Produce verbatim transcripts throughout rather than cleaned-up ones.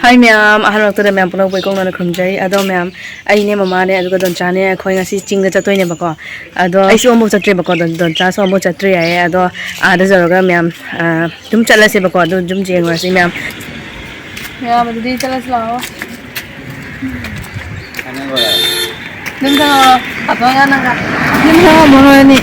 ꯍꯥꯏ ꯃꯌꯥꯝ, ꯑꯍꯥꯟꯕꯃꯛꯇꯗ ꯃꯌꯥꯝ ꯄꯨꯝꯅꯃꯛꯄꯨ ꯏꯀꯣꯛꯅꯅ ꯈꯨꯔꯨꯝꯖꯔꯤ꯫ ꯑꯗꯣ ꯃꯌꯥꯝ, ꯑꯩꯅꯦ, ꯃꯃꯥꯅꯦ, ꯑꯗꯨꯒ ꯗꯣꯟꯆꯥꯅꯦ, ꯑꯩꯈꯣꯏ ꯉꯁꯤ ꯆꯤꯡꯗ ꯆꯠꯇꯣꯏꯅꯦꯕꯀꯣ꯫ ꯑꯗꯣ ꯑꯩꯁꯨ ꯑꯃꯐꯥꯎ ꯆꯠꯇ꯭ꯔꯤꯕꯀꯣ, ꯗꯣꯟ-, ꯗꯣꯟꯆꯥꯁꯨ ꯑꯃꯐꯥꯎ ꯆꯠꯇ꯭ꯔꯤ ꯍꯥꯏꯌꯦ꯫ ꯑꯗꯣ ꯑꯥꯗ ꯌꯧꯔꯒ ꯃꯌꯥꯝ, ꯑꯥ, ꯑꯗꯨꯝ ꯆꯠꯂꯁꯦꯕꯀꯣ, ꯑꯗꯨ ꯑꯗꯨꯝ ꯌꯦꯡꯉꯨꯔꯁꯤ ꯃꯌꯥꯝ꯫ ꯃꯌꯥꯝ ꯑꯗꯨꯗꯤ ꯆꯠꯂꯁꯤ ꯂꯥꯛꯑꯣ꯫ ꯑꯗꯨꯝ ꯆꯪꯉꯛꯑꯣ꯫ ꯄꯥꯊꯣꯛꯑꯒ ꯅꯪꯒ꯫ ꯑꯗꯨꯝ ꯆꯪꯉꯛꯑꯣ, ꯃꯣꯏ ꯑꯅꯤ꯫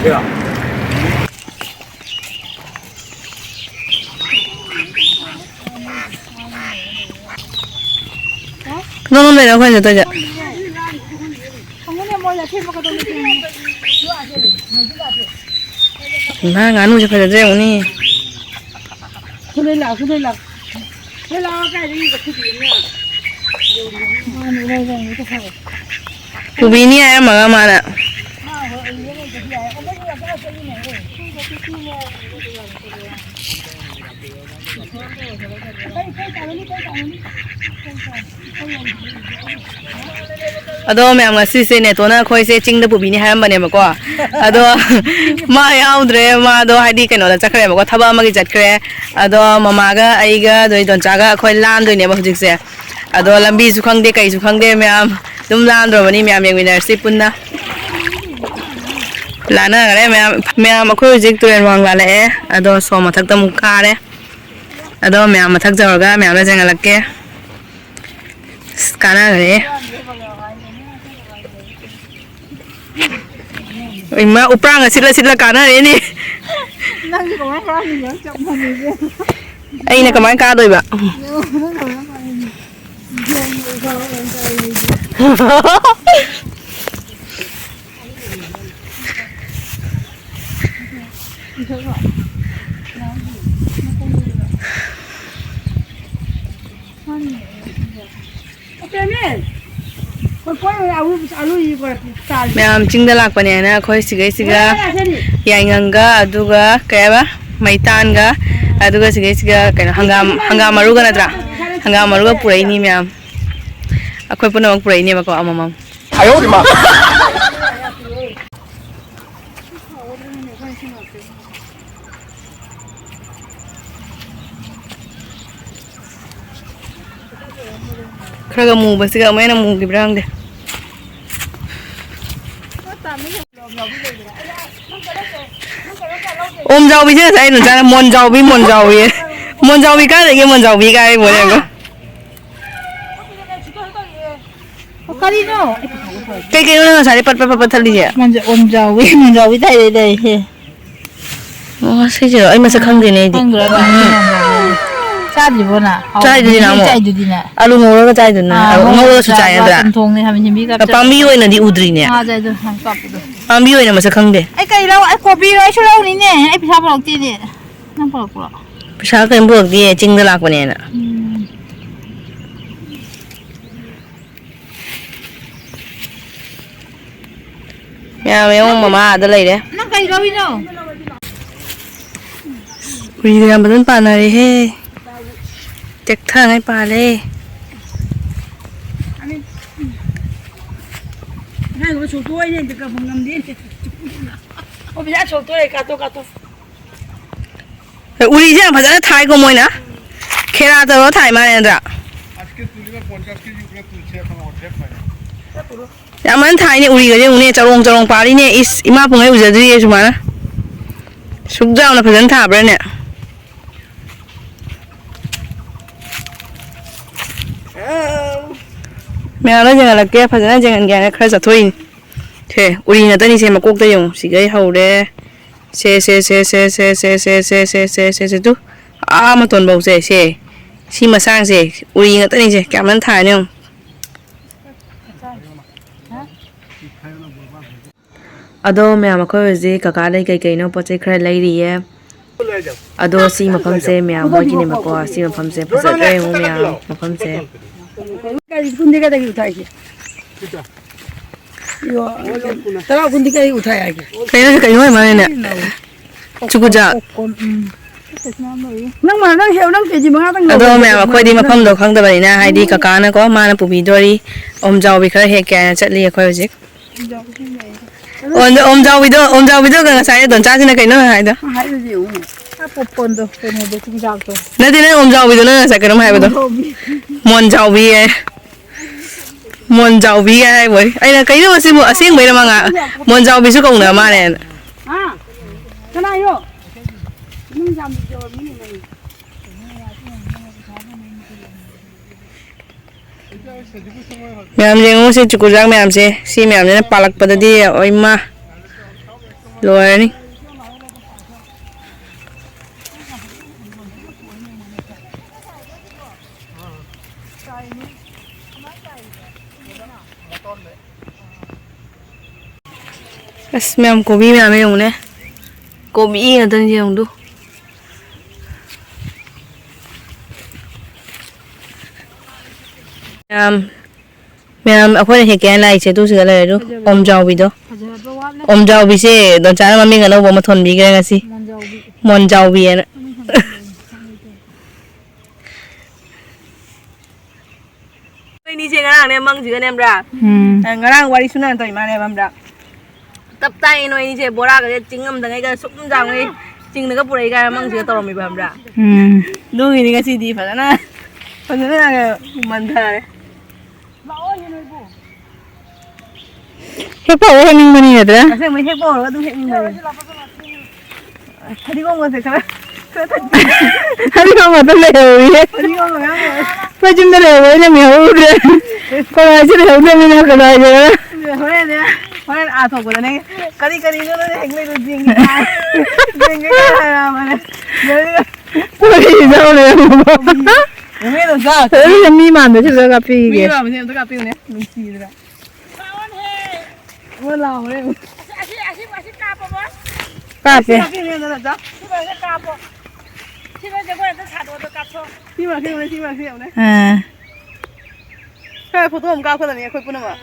ꯅꯪꯉꯣꯟꯗꯩꯔꯣ ꯑꯩꯈꯣꯏꯅ ꯆꯠꯇꯣꯏꯁꯦ? ꯏꯃꯥ, ꯉꯥꯅꯨꯁꯦ ꯐꯖꯗ꯭ꯔꯥ ꯌꯦꯡꯉꯨꯅꯦ꯫ ꯁꯤꯗ ꯂꯥꯛꯑꯣ, ꯁꯤꯗ ꯂꯥꯛꯑꯣ꯫ ꯁꯤꯗ ꯂꯥꯛꯑꯣ, ꯀꯥꯏꯗꯒꯤ ꯆꯠꯈꯤꯗꯣꯏꯅꯣ? ꯄꯨꯕꯤꯅꯤ ꯍꯥꯏꯔꯝꯃꯒ ꯃꯥꯅ꯫ ꯑꯗꯣ ꯃꯌꯥꯝ, ꯉꯁꯤꯁꯦ ꯅꯦꯇꯣꯅ ꯑꯩꯈꯣꯏꯁꯦ ꯆꯤꯡꯗ ꯄꯨꯕꯤꯅꯤ ꯍꯥꯏꯔꯝꯕꯅꯦꯕꯀꯣ꯫ ꯑꯗꯣ ꯃꯥ ꯌꯥꯎꯗ꯭ꯔꯦ, ꯃꯥꯗꯣ ꯍꯥꯏꯗꯤ ꯀꯩꯅꯣꯗ ꯆꯠꯈ꯭ꯔꯦꯕꯀꯣ, ꯊꯕꯛ ꯑꯃꯒꯤ ꯆꯠꯈ꯭ꯔꯦ꯫ ꯑꯗꯣ ꯃꯃꯥꯒ ꯑꯩꯒ ꯑꯗꯨꯗꯩ ꯗꯣꯟꯆꯥꯒ ꯑꯩꯈꯣꯏ ꯂꯥꯟꯗꯣꯏꯅꯦꯕ ꯍꯧꯖꯤꯛꯁꯦ꯫ ꯑꯗꯣ ꯂꯝꯕꯤꯁꯨ ꯈꯪꯗꯦ, ꯀꯩꯁꯨ ꯈꯪꯗꯦ ꯃꯌꯥꯝ꯫ ꯑꯗꯨꯝ ꯂꯥꯟꯗ꯭ꯔꯣꯕꯅꯤ ꯃꯌꯥꯝ, ꯌꯦꯡꯃꯤꯟꯅꯔꯁꯤ ꯄꯨꯟꯅ꯫ ꯂꯥꯟꯅꯈ꯭ꯔꯦ ꯃꯌꯥꯝ꯫ ꯃꯌꯥꯝ, ꯑꯩꯈꯣꯏ ꯍꯧꯖꯤꯛ ꯇꯨꯔꯦꯜ ꯋꯥꯡ ꯂꯥꯜꯂꯛꯑꯦ꯫ ꯑꯗꯣ ꯁꯣꯝ ꯃꯊꯛꯇ ꯑꯃꯨꯛ ꯀꯥꯔꯦ꯫ ꯑꯗꯣ ꯃꯌꯥꯝ ꯃꯊꯛ ꯌꯧꯔꯒ ꯃꯌꯥꯝꯗ ꯌꯦꯡꯍꯜꯂꯛꯀꯦ꯫ ꯑꯁ, ꯀꯥꯟꯅꯈ꯭ꯔꯦ꯫ ꯏꯃꯥ, ꯎꯄ꯭ꯔꯥꯡꯒ ꯁꯤꯠꯂ ꯁꯤꯠꯂ ꯀꯥꯟꯅꯔꯦꯅꯦ꯫ ꯅꯪꯁꯨ ꯀꯃꯥꯏ ꯀꯥꯔꯝꯃꯤꯅꯣ? ꯆꯞ ꯃꯥꯟꯅꯩꯅꯦ꯫ ꯑꯩꯅ ꯀꯃꯥꯏ ꯀꯥꯗꯣꯏꯕ? ꯅꯪ ꯀꯃꯥꯏ ꯀꯥꯔꯝꯃꯤꯅꯣ? ꯒꯦꯝꯒꯤ ꯎꯖꯥꯎ ꯑꯣꯏꯅ ꯇꯧꯔꯤꯅꯦ꯫ ꯃꯌꯥꯝ ꯆꯤꯡꯗ ꯂꯥꯛꯄꯅꯦꯅ ꯑꯩꯈꯣꯏ ꯁꯤꯒꯩꯁꯤꯒ ꯌꯥꯏꯉꯪꯒ ꯑꯗꯨꯒ ꯀꯩ ꯍꯥꯏꯕ ꯃꯩꯇꯥꯟꯒ ꯑꯗꯨꯒ ꯁꯤꯒꯩꯁꯤꯒ ꯀꯩꯅꯣ ꯍꯪꯒꯥꯝ, ꯍꯪꯒꯥꯝ ꯃꯔꯨꯒ ꯅꯠꯇ꯭ꯔꯥ? ꯍꯪꯒꯥꯝ ꯃꯔꯨꯒ ꯄꯨꯔꯛꯏꯅꯤ ꯃꯌꯥꯝ꯫ ꯑꯩꯈꯣꯏ ꯄꯨꯝꯅꯃꯛ ꯄꯨꯔꯛꯏꯅꯦꯕꯀꯣ ꯑꯃꯃꯝ꯫ ꯈꯔꯒ ꯃꯨꯕꯁꯤꯒ ꯑꯃꯨꯛ ꯍꯦꯟꯅ ꯃꯨꯈꯤꯕ꯭ꯔꯥ ꯈꯪꯗꯦ꯫ ꯑꯣꯝꯖꯥꯎꯕꯤꯁꯦ ꯉꯁꯥꯏ ꯑꯩꯅ ꯆꯥꯅ ꯃꯣꯟꯖꯥꯎꯕꯤ, ꯃꯣꯟꯖꯥꯎꯕꯤ꯫ ꯃꯣꯟꯖꯥꯎꯕꯤ ꯀꯥꯏꯗꯒꯤ ꯃꯣꯟꯖꯥꯎꯕꯤ ꯀꯥꯏ ꯃꯣꯟꯖꯥꯎꯕꯤ? ꯀꯔꯤꯅꯣ? ꯀꯩ ꯀꯩꯅꯣ ꯅꯪ ꯉꯁꯥꯏꯗꯩ ꯄꯠ ꯄꯠ ꯄꯠ ꯄꯠ ꯊꯠꯂꯤꯁꯦ? ꯃꯣꯟꯖ-, ꯑꯣꯝꯖꯥꯎꯕꯤ, ꯃꯣꯟꯖꯥꯎꯕꯤ ꯇꯥꯏ ꯂꯩ ꯂꯩ ꯁꯦ꯫ ꯑꯣ, ꯁꯤꯁꯤꯔꯣ? ꯑꯩ ꯃꯁꯛ ꯈꯪꯗꯦꯅꯦ ꯑꯩꯗꯤ꯫ ꯈꯪꯗ꯭ꯔꯕ? ꯎꯝ꯫ ꯆꯥꯗ꯭ꯔꯤꯕꯣ ꯅꯪ? ꯆꯥꯏꯗꯨꯗꯤ ꯅꯪ ꯅꯍꯥꯟꯃꯨꯛ꯫ ꯆꯥꯏꯗꯨꯗꯤ ꯅꯪ꯫ ꯑꯂꯨ ꯉꯧꯔꯒ ꯆꯥꯏꯗꯨꯅ꯫ ꯑꯥ, ꯑꯂꯨ ꯉꯧꯔꯒ ꯉꯧꯔꯒꯁꯨ ꯆꯥꯏ ꯆꯥꯕ, ꯅꯠꯇ꯭ꯔꯥ? ꯆꯝꯊꯣꯡꯅꯦ, ꯈꯥꯃꯦꯟ ꯁꯤꯟꯕꯤ ꯀꯥꯞꯆꯩ꯫ ꯄꯥꯝꯕꯤ ꯑꯣꯏꯅꯗꯤ ꯎꯗ꯭ꯔꯤꯅꯦ꯫ ꯉꯥ ꯆꯥꯏꯗꯣ, ꯌꯥꯝ ꯀꯥꯞꯄꯗꯣ꯫ ꯄꯥꯝꯕꯤ ꯑꯣꯏꯅ ꯃꯁꯛ ꯈꯪꯗꯦ꯫ ꯑꯩ ꯀꯩ ꯂꯧ-, ꯑꯩ ꯀꯣꯕꯤꯔꯣ? ꯑꯩꯁꯨ ꯂꯧꯅꯤꯅꯦ꯫ ꯑꯩ ꯄꯩꯁꯥ ꯄꯨꯔꯛꯇꯦꯅꯦ꯫ ꯅꯪ ꯄꯨꯔꯛꯄ꯭ꯔꯣ? ꯄꯩꯁꯥ ꯀꯔꯤꯝ ꯄꯨꯔꯛꯇꯤꯌꯦ, ꯆꯤꯡꯗ ꯂꯥꯛꯄꯅꯦꯅ꯫ ꯎꯝ꯫ ꯃꯌꯥꯝ ꯌꯦꯡꯉꯨ, ꯃꯃꯥ ꯑꯥꯗ ꯂꯩꯔꯦ꯫ ꯅꯪ ꯀꯩ ꯂꯧꯔꯤꯅꯣ? ꯎꯔꯤꯒ ꯌꯥꯝ ꯐꯖꯅ ꯄꯥꯟꯅꯔꯦꯍꯦ꯫ ꯇꯦꯛꯊꯉꯩ ꯄꯥꯜꯂꯦ꯫ ꯑꯉꯥꯡꯗꯣ ꯁꯣꯛꯇꯣꯛꯑꯣꯅꯦ, ꯑꯝꯇ ꯀꯞꯄ ꯉꯝꯗꯦ꯫ ꯑꯣ, ꯕꯤꯖꯥ ꯁꯣꯛꯇꯣꯔꯦ, ꯀꯥꯠꯇꯣ, ꯀꯥꯠꯇꯣ꯫ ꯎꯔꯤꯁꯦ ꯌꯥꯝ ꯐꯖꯅ ꯊꯥꯏꯀꯣ ꯃꯣꯏꯅ꯫ ꯈꯦꯔꯥ ꯇꯧꯔ ꯊꯥꯏ ꯃꯥꯅꯦ ꯅꯠꯇ꯭ꯔꯥ? ꯌꯥꯝ ꯐꯖꯅ ꯊꯥꯏꯅꯦ ꯎꯔꯤꯒꯁꯦ ꯌꯦꯡꯉꯨꯅꯦ, ꯆꯔꯣꯡ ꯆꯔꯣꯡ ꯄꯥꯔꯤꯅꯦ꯫ ꯏꯁ, ꯏꯃꯥ ꯄꯨꯡꯉꯩ ꯎꯖꯗ꯭ꯔꯤꯌꯦ ꯁꯨꯃꯥꯏꯅ꯫ ꯁꯨꯛ ꯌꯥꯝꯅ ꯐꯖꯅ ꯊꯥꯕ꯭ꯔꯥꯅꯦ? ꯃꯌꯥꯝꯅ ꯌꯦꯡꯍꯜꯂꯛꯀꯦ, ꯐꯖꯅ ꯌꯦꯡꯍꯟꯒꯦ ꯍꯥꯏꯅ ꯈꯔ ꯆꯠꯊꯣꯛꯏꯅꯤ꯫ ꯁꯦ, ꯎꯔꯤ ꯉꯥꯛꯇꯅꯤ ꯁꯦ, ꯃꯀꯣꯛꯇ ꯌꯦꯡꯉꯨ꯫ ꯁꯤꯒꯩ ꯍꯧꯔꯦ꯫ ꯁꯦ, ꯁꯦ, ꯁꯦ, ꯁꯦ, ꯇꯨ꯫ ꯑꯥ ꯃꯇꯣꯟꯐꯧꯁꯦ, ꯁꯦ꯫ ꯁꯤ ꯃꯁꯥꯡꯁꯦ, ꯎꯔꯤ ꯉꯥꯛꯇꯅꯤꯁꯦ꯫ ꯀꯌꯥꯝ ꯐꯖꯅ ꯊꯥꯔꯅꯤ ꯌꯦꯡꯉꯨ꯫ ꯑꯗꯣ ꯃꯌꯥꯝ, ꯑꯩꯈꯣꯏ ꯍꯧꯖꯤꯛ ꯀꯀꯥꯗꯩ ꯀꯩ ꯀꯩꯅꯣ ꯄꯣꯠ ꯆꯩ ꯈꯔ ꯂꯩꯔꯤꯌꯦ꯫ ꯑꯗꯣ ꯁꯤ ꯃꯐꯝꯁꯦ ꯃꯌꯥꯝ ꯃꯣꯏꯒꯤꯅꯦꯕꯀꯣ꯫ ꯁꯤ ꯃꯐꯝꯁꯦ ꯐꯖꯗ꯭ꯔꯥ ꯌꯦꯡꯉꯨ ꯃꯌꯥꯝ, ꯃꯐꯝꯁꯦ꯫ ꯀꯔꯤ ꯀꯨꯟꯗꯤ ꯀꯗꯥꯏꯒꯤ ꯎꯊꯥꯏꯒꯦ? ꯏꯌꯣ, ꯇꯔꯥ ꯀꯨꯟꯗꯤ ꯀꯔꯤ ꯎꯊꯥꯏ ꯍꯥꯏꯒꯦ? ꯀꯩꯅꯣ, ꯀꯩꯅꯣ ꯑꯣꯏ ꯃꯥꯜꯂꯦꯅꯦ꯫ ꯆꯨꯀꯨꯖꯥꯛ꯫ ꯎꯝ꯫ ꯅꯪ ꯃꯥ, ꯅꯪ ꯍꯦꯛꯎ, ꯅꯪ ꯀꯦꯖꯤ ꯃꯉꯥꯗꯪ ꯑꯗꯣ ꯂꯧꯔꯣ꯫ ꯃꯌꯥꯝ, ꯑꯩꯈꯣꯏꯗꯤ ꯃꯐꯝꯗꯣ ꯈꯪꯗꯕꯅꯤꯅ, ꯍꯥꯏꯗꯤ ꯀꯀꯥꯅꯀꯣ, ꯃꯥꯅ ꯄꯨꯕꯤꯗꯣꯔꯤ ꯑꯣꯝꯖꯥꯎꯕꯤ ꯈꯔ ꯍꯦꯛꯀꯦ ꯍꯥꯏꯅ ꯆꯠꯂꯤ ꯑꯩꯈꯣꯏ ꯍꯧꯖꯤꯛ꯫ ꯑꯣꯝ-, ꯑꯣꯝꯖꯥꯎꯕꯤꯗꯣ, ꯑꯣꯝꯖꯥꯎꯕꯤꯗꯣ ꯉꯁꯥꯏ ꯗꯣꯟꯆꯥꯁꯤꯅ ꯀꯩꯅꯣ ꯍꯥꯏꯗꯣ? ꯍꯥꯏꯔꯤꯁꯦ ꯌꯦꯡꯉꯨꯅꯦ꯫ ꯑꯥ, ꯄꯣꯞꯀꯣꯔꯟꯗꯣ, ꯀꯩꯅꯣꯗꯣ, ꯆꯨꯖꯥꯛꯇꯣ꯫ ꯅꯠꯇꯦ, ꯅꯪ ꯑꯣꯝꯖꯥꯎꯕꯤꯗꯣ ꯅꯪ ꯉꯁꯥꯏ ꯀꯩꯅꯣꯝ ꯍꯥꯏꯕꯗꯣ? ꯑꯣꯝꯖꯥꯎꯕꯤ꯫ ꯃꯣꯟꯖꯥꯎꯕꯤ ꯍꯥꯏ꯫ ꯃꯣꯟꯖꯥꯎꯕꯤꯒ ꯍꯥꯏꯕꯣꯏ꯫ ꯑꯩꯅ, "ꯀꯩꯅꯣ ꯁꯤꯕꯨ ꯑꯁꯦꯡꯕꯩꯔ ꯃꯉꯥ?" ꯃꯣꯟꯖꯥꯎꯕꯤꯁꯨ ꯀꯧꯅ ꯃꯥꯜꯂꯦꯅ꯫ ꯍꯥ? ꯀꯅꯥꯌꯣ? ꯏꯃꯨꯡ ꯌꯥꯝ ꯌꯧꯔꯝꯃꯤꯅꯦ ꯅꯪ꯫ ꯃꯌꯥꯝ ꯌꯦꯡꯉꯨ, ꯁꯤ ꯆꯨꯀꯨꯖꯥꯛ ꯃꯌꯥꯝꯁꯦ, ꯁꯤ ꯃꯌꯥꯝꯁꯤꯅ ꯄꯥꯜꯂꯛꯄꯗꯗꯤ, ꯑꯣ ꯏꯃꯥ, ꯂꯣꯏꯔꯅꯤ꯫ ꯑꯁ, ꯃꯌꯥꯝ ꯀꯣꯕꯤ ꯃꯌꯥꯝ ꯌꯦꯡꯉꯨꯅꯦ꯫ ꯀꯣꯕꯤ ꯉꯥꯛꯇꯅꯤ ꯌꯦꯡꯉꯨꯗꯨ꯫ ꯃꯌꯥꯝ, ꯃꯌꯥꯝ ꯑꯩꯈꯣꯏꯅ ꯍꯦꯛꯀꯦ ꯍꯥꯏꯅ ꯂꯥꯛꯏꯁꯦ ꯑꯗꯨꯁꯤꯒ ꯂꯩꯔꯦ ꯑꯗꯨ꯫ ꯐꯖꯕ꯫ ꯑꯣꯝꯖꯥꯎꯕꯤꯗꯣ꯫ ꯐꯖꯕ ꯋꯥꯠꯂꯦ꯫ ꯑꯣꯝꯖꯥꯎꯕꯤꯁꯦ ꯗꯣꯟꯆꯥꯅ ꯃꯃꯤꯡ ꯑꯅꯧꯕ ꯑꯃ ꯊꯣꯟꯕꯤꯈ꯭ꯔꯦ ꯉꯁꯤ꯫ ꯃꯣꯟꯖꯥꯎꯕꯤ꯫ ꯃꯣꯟꯖꯥꯎꯕꯤ ꯍꯥꯏꯅ꯫ ꯃꯃꯤꯡ ꯊꯣꯟꯕꯤꯈ꯭ꯔꯦ꯫ ꯅꯣꯏꯅꯤꯁꯦ ꯉꯔꯥꯡꯅꯦ ꯃꯪꯁꯤꯒꯅꯦ ꯈꯪꯕ꯭ꯔꯥ? ꯎꯝ꯫ ꯉꯔꯥꯡ ꯋꯥꯔꯤ ꯁꯨꯅ ꯇꯧ ꯏꯃꯥꯅꯦꯕ ꯈꯪꯕ꯭ꯔꯥ? ꯇꯞ ꯇꯥꯏ ꯅꯣꯏ ꯑꯅꯤꯁꯦ ꯕꯣꯔꯥꯒꯁꯦ ꯆꯤꯡꯉꯝꯗꯉꯩꯗ ꯁꯨꯝ ꯆꯥꯡꯉꯩ ꯆꯤꯡꯗꯒ ꯄꯨꯔꯛꯏ ꯀꯥꯏꯅ ꯃꯪꯁꯤꯒ ꯇꯧꯔꯝꯃꯤꯕ ꯈꯪꯕ꯭ꯔꯥ? ꯎꯝ꯫ ꯑꯗꯨꯒꯤꯅꯤ ꯉꯁꯤꯗꯤ ꯐꯖꯅ, ꯐꯖꯅ ꯃꯟꯊꯔꯦ꯫ ꯍꯦꯛꯄ ꯍꯧꯔ ꯍꯦꯛꯅꯤꯡꯕꯅꯤ ꯅꯠꯇ꯭ꯔꯥ? ꯑꯁꯦꯡꯕꯩ ꯍꯦꯛꯄ ꯍꯧꯔꯒ ꯑꯗꯨꯝ ꯍꯦꯛꯅꯤꯡꯕꯅꯤ꯫ ꯐꯗꯤꯒꯣꯝꯒꯁꯦ ꯈꯔ, ꯈꯔ ꯊꯝꯕꯤꯌꯨ꯫ ꯐꯗꯤꯒꯣꯝ ꯉꯥꯛꯇ ꯂꯩꯍꯧꯔꯤꯌꯦ꯫ ꯐꯗꯤꯒꯣꯝꯒ ꯃꯌꯥꯝ ꯂꯩꯍꯧꯔꯤ꯫ ꯑꯩꯈꯣꯏ ꯌꯨꯝꯗ ꯂꯩꯍꯧꯕ ꯑꯩꯅ ꯃꯤꯍꯧꯗ꯭ꯔꯦ꯫ ꯀꯅꯥꯁꯨ ꯂꯩꯍꯧꯗ꯭ꯔꯕꯅꯤꯅ ꯀꯅꯥ ꯂꯩꯍꯧꯔꯦ? ꯍꯣꯔꯦꯟꯅꯦ, ꯍꯣꯔꯦꯟ ꯑꯥ ꯊꯣꯛꯄꯗꯅꯦ, "ꯀꯔꯤ ꯀꯔꯤꯅꯣ ꯅꯣꯏꯅ ꯍꯦꯛ ꯂꯩꯔꯨ ꯌꯦꯡꯒꯦ ꯀꯥꯏ, ꯌꯦꯡꯒꯦ ꯀꯥꯏ" ꯍꯥꯏꯔꯛꯑꯕꯅꯦ꯫ ꯌꯦꯡꯉꯒ ꯍꯣꯏ, ꯌꯥꯎꯔꯦ꯫ ꯀꯣꯕꯤ꯫ ꯌꯦꯡꯉꯨꯅꯦ ꯑꯗꯣ, ꯆꯥ꯫ ꯑꯗꯨꯗꯤ ꯃꯤ ꯃꯥꯟꯕꯁꯤꯗ ꯀꯥꯞꯄꯤꯒꯦ꯫ ꯃꯤ ꯃꯥꯟꯕꯁꯦ ꯑꯝꯇ ꯀꯥꯞꯄꯤꯌꯨꯅꯦ, ꯅꯨꯡꯁꯤꯗꯅ꯫ ꯑꯃ ꯂꯥꯎꯔꯦ꯫ ꯑꯁꯤ, ꯑꯁꯤ, ꯑꯁꯤ ꯀꯥꯞꯄꯕ? ꯀꯥꯞꯄꯦ꯫ ꯁꯤ ꯀꯥꯞꯄꯤꯅꯦ, ꯑꯗꯨꯅ ꯆꯥ꯫ ꯁꯤ ꯂꯣꯏꯔꯒ ꯀꯥꯞꯄꯣ꯫ ꯁꯤ ꯂꯣꯏꯔꯒ ꯖꯒꯣꯏ ꯑꯝꯇ ꯁꯥꯗꯣꯛꯑꯣ, ꯑꯗꯣ ꯀꯥꯞꯊꯣꯛꯑꯣ꯫ ꯁꯤ ꯃꯔꯛꯁꯤꯗ ꯌꯦꯡꯉꯨꯅꯦ, ꯁꯤ ꯃꯔꯛꯁꯤꯗ ꯌꯦꯡꯉꯨꯅꯦ꯫ ꯑꯥ꯫ ꯁ꯭ꯋꯥꯏ ꯐꯣꯇꯣ ꯑꯃ ꯀꯥꯞꯀꯗꯕꯅꯤ ꯑꯩꯈꯣꯏ ꯄꯨꯝꯅꯃꯛ꯫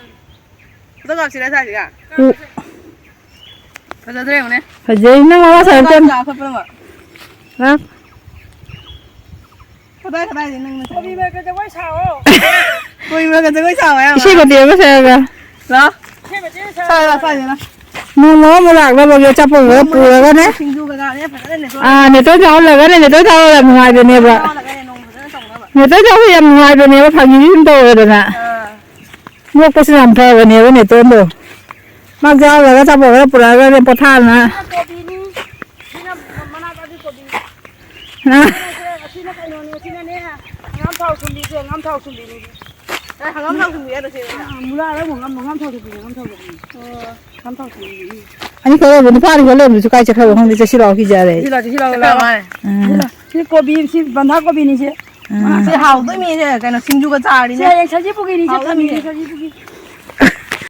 ꯐꯣꯇꯣ ꯀꯥꯞꯁꯤꯔꯥ ꯁ꯭ꯋꯥꯏꯁꯤꯒ? ꯎ꯫ ꯐꯖꯗ꯭ꯔꯥ ꯌꯦꯡꯉꯨꯅꯦ꯫ ꯐꯖꯩ꯫ ꯅꯪ ꯑꯋꯥ ꯐꯣꯇꯣ ꯁꯥꯏ ꯀꯥꯞꯁꯤꯔꯥ ꯑꯩꯈꯣꯏ ꯄꯨꯝꯅꯃꯛ? ꯍꯥ? ꯀꯗꯥꯏ ꯀꯗꯥꯏꯗ ꯅꯪꯅ ꯀꯣꯕꯤ ꯃꯔꯛꯇ ꯖꯒꯣꯏ ꯁꯥꯑꯣ꯫ ꯀꯣꯕꯤ ꯃꯔꯛꯇ ꯖꯒꯣꯏ ꯁꯥꯑꯣ ꯍꯥꯏꯔꯕ? ꯏꯁꯩ ꯃꯇꯦꯛ ꯑꯃ ꯁꯛꯑꯒ꯫ ꯂꯥꯛꯑꯣ꯫ ꯏꯁꯩ ꯃꯇꯦꯛ ꯑꯃ ꯁꯛꯑꯣ꯫ ꯁꯥꯔꯦ, ꯂꯥꯛꯑꯣ, ꯁꯥꯔꯦ, ꯂꯥꯛꯑꯣ꯫ ꯅꯣꯡꯃ ꯑꯃ ꯂꯥꯛꯅꯕꯒꯤ ꯑꯆꯥꯄꯣꯠ ꯈꯔ ꯅꯣꯡꯃ ꯄꯨꯔꯒꯅꯦ꯫ ꯁꯤꯡꯖꯨ ꯀꯩꯀꯥꯅꯦ ꯐꯖꯅ ꯅꯦꯇꯣ ꯑꯥ, ꯅꯦꯇꯣ ꯆꯥꯍꯜꯂꯒꯅꯦ, ꯅꯦꯇꯣ ꯆꯥꯍꯜꯂꯒ ꯌꯥꯝ ꯅꯨꯡꯉꯥꯏꯕꯅꯦꯕ꯫ ꯆꯥꯍꯜꯂꯒꯅꯦ ꯅꯣꯡꯃ ꯐꯖꯅ ꯇꯧꯅꯕ꯫ ꯅꯦꯇꯣ ꯆꯥꯕ ꯌꯥꯝ ꯅꯨꯡꯉꯥꯏꯕꯅꯦꯕ, ꯐꯥꯒꯤꯗꯤ ꯑꯗꯨꯝ ꯇꯧꯔꯗꯅ꯫ ꯑꯥ꯫ ꯅꯣꯛꯄꯁꯨ ꯌꯥꯝ ꯐꯕꯅꯦꯕ ꯅꯦꯇꯣꯟꯗꯣ꯫ ꯃꯥ ꯆꯥꯎꯔꯒ ꯑꯆꯥꯄꯣꯠ ꯈꯔ ꯄꯨꯔꯛꯑꯒꯅꯦ ꯄꯣꯊꯥꯗꯅ꯫ ꯀꯣꯕꯤꯅꯤ꯫ ꯁꯤꯅ ꯃꯅꯥ ꯀꯥꯗꯤ ꯀꯣꯕꯤ꯫ ꯑ꯫ ꯑꯁꯤꯅ ꯀꯩꯅꯣꯅꯦ, ꯑꯁꯤꯅꯅꯦ ꯍꯪꯒꯥꯝ ꯊꯥꯎ ꯁꯨꯝꯕꯤꯁꯦ, ꯍꯪꯒꯥꯝ ꯊꯥꯎ ꯁꯨꯝꯕꯤꯅꯤ꯫ ꯑꯦ, ꯍꯪꯒꯥꯝ ꯊꯥꯎ ꯁꯨꯝꯕꯤ ꯍꯥꯏꯔꯣ ꯁꯤꯗ? ꯑꯥ, ꯃꯨꯂꯥꯗ ꯑꯃꯨꯛ ꯍꯪꯒꯥꯝ, ꯍꯪꯒꯥꯝ ꯊꯥꯎ ꯁꯨꯝꯕꯤ, ꯍꯪꯒꯥꯝ ꯊꯥꯎ ꯁꯨꯝꯕꯤ꯫ ꯑꯣ꯫ ꯍꯪꯒꯥꯝ ꯊꯥꯎ ꯁꯨꯝꯕꯤ꯫ ꯑꯅꯤ ꯈꯛꯇ ꯅꯨꯄꯥ ꯑꯅꯤ ꯈꯛ ꯂꯩꯔꯝꯕꯁꯨ ꯀꯥꯏ ꯆꯠꯈ꯭ꯔꯕ ꯈꯪꯗꯦ, ꯆꯠꯁꯤ ꯂꯥꯛꯑꯣ ꯀꯤꯖꯔꯦ ꯑꯩ꯫ ꯁꯤ ꯂꯥꯛꯑꯣ, ꯁꯤ ꯂꯥꯛꯑꯣ, ꯁꯤ ꯂꯥꯛꯑꯣ꯫ ꯂꯥꯛꯑꯣ꯫ ꯎꯝ꯫ ꯁꯤ ꯂꯥꯛꯑꯣ꯫ ꯁꯤ ꯀꯣꯕꯤ, ꯁꯤ ꯕꯟꯙꯥ ꯀꯣꯕꯤꯅꯤ ꯁꯤ꯫ ꯎꯝ꯫ ꯁꯤ ꯍꯥꯎꯗꯣꯏꯅꯤ ꯁꯤ, ꯀꯩꯅꯣ, ꯁꯤꯡꯖꯨꯒ ꯆꯥꯔꯗꯤꯅꯦ꯫ ꯁꯤ ꯍꯌꯦꯡ ꯁꯖꯤꯕꯨꯒꯤꯅꯤ ꯁꯤ, ꯍꯥꯎꯗꯣꯏꯅꯤ꯫ ꯊꯝꯃꯤꯅꯦ ꯁꯖꯤꯕꯨꯒꯤ꯫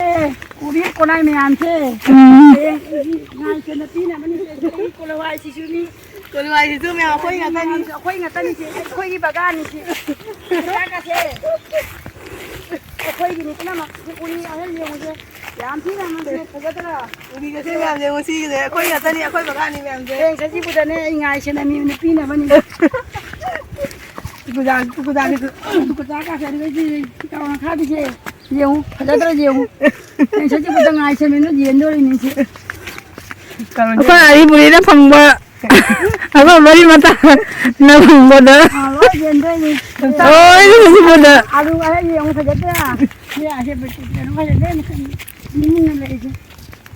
ꯑꯦ, ꯎꯔꯤ ꯀꯣꯅꯥꯏ ꯃꯌꯥꯝꯁꯦ꯫ ꯎꯝ꯫ ꯍꯌꯦꯡ ꯉꯥꯏ ꯁꯦꯟꯅ ꯄꯤꯅꯕꯅꯤ ꯁꯦ꯫ ꯀꯣꯂꯋꯥꯏꯁꯤꯁꯨꯅꯤ꯫ ꯀꯣꯂꯋꯥꯏꯁꯤꯁꯨ ꯃꯌꯥꯝ ꯑꯩꯈꯣꯏ ꯉꯥꯛꯇꯅꯤ꯫ ꯑꯩꯈꯣꯏ ꯉꯥꯛꯇꯅꯤ ꯁꯦ꯫ ꯑꯩꯈꯣꯏꯒꯤ ꯕꯒꯥꯟꯅꯤ ꯁꯦ꯫ ꯆꯥꯛꯀꯁꯦ꯫ ꯑꯩꯈꯣꯏꯒꯤꯅꯤ ꯄꯨꯝꯅꯃꯛ꯫ ꯁꯤ ꯎꯔꯤ ꯑꯍꯜ ꯌꯦꯡꯉꯨꯁꯦ꯫ ꯌꯥꯝ ꯊꯤꯅ ꯃꯁꯤ ꯐꯖꯗ꯭ꯔꯥ? ꯎꯔꯤꯒꯁꯦ ꯃꯌꯥꯝꯁꯦ ꯉꯁꯤꯒꯤꯁꯦ ꯑꯩꯈꯣꯏ ꯉꯥꯛꯇꯅꯤ, ꯑꯩꯈꯣꯏ ꯕꯒꯥꯟꯅꯤ ꯃꯌꯥꯝꯁꯦ꯫ ꯍꯌꯦꯡ ꯁꯖꯤꯕꯨꯗꯅꯦ ꯑꯩ ꯉꯥꯏ ꯁꯦꯟꯅ ꯃꯤ ꯅꯨꯄꯤꯅꯕꯅꯤ꯫ ꯇꯨꯀꯨꯖꯥ-, ꯇꯨꯀꯨꯖꯥꯒꯤ-, ꯇꯨꯀꯨꯖꯥ ꯀꯥꯁꯦ ꯑꯗꯨꯗꯩꯗꯤ ꯀꯥꯎ ꯃꯈꯥꯗꯤꯁꯦ ꯌꯦꯡꯉꯨ, ꯐꯖꯗ꯭ꯔꯥ ꯌꯦꯡꯉꯨ꯫ ꯑꯩ ꯁꯖꯤꯛꯄꯨꯗ ꯉꯥꯏ ꯁꯦꯝꯃꯦꯅ ꯌꯦꯟꯗꯣꯔꯤꯅꯤ ꯁꯤ꯫ ꯑꯩꯈꯣꯏ ꯑꯔꯤꯕꯨꯔꯤꯅ ꯐꯪꯕ ꯑꯩꯈꯣꯏ ꯃꯔꯤ ꯃꯇꯥꯅ ꯐꯪꯕꯗ ꯑꯥ, ꯂꯣꯏ ꯌꯦꯟꯗꯣꯏꯅꯤ꯫ ꯂꯣꯏꯅ ꯁꯖꯤꯛꯄꯨꯗ꯫ ꯑꯥꯂꯨ ꯈꯔ ꯌꯦꯡꯉꯨ, ꯐꯖꯗ꯭ꯔꯥ? ꯁꯤ ꯑꯁꯦ ꯀꯩꯅꯣ ꯈꯔ ꯂꯣꯏꯅ ꯏꯃꯨꯡꯗ ꯂꯩꯔꯤꯁꯦ꯫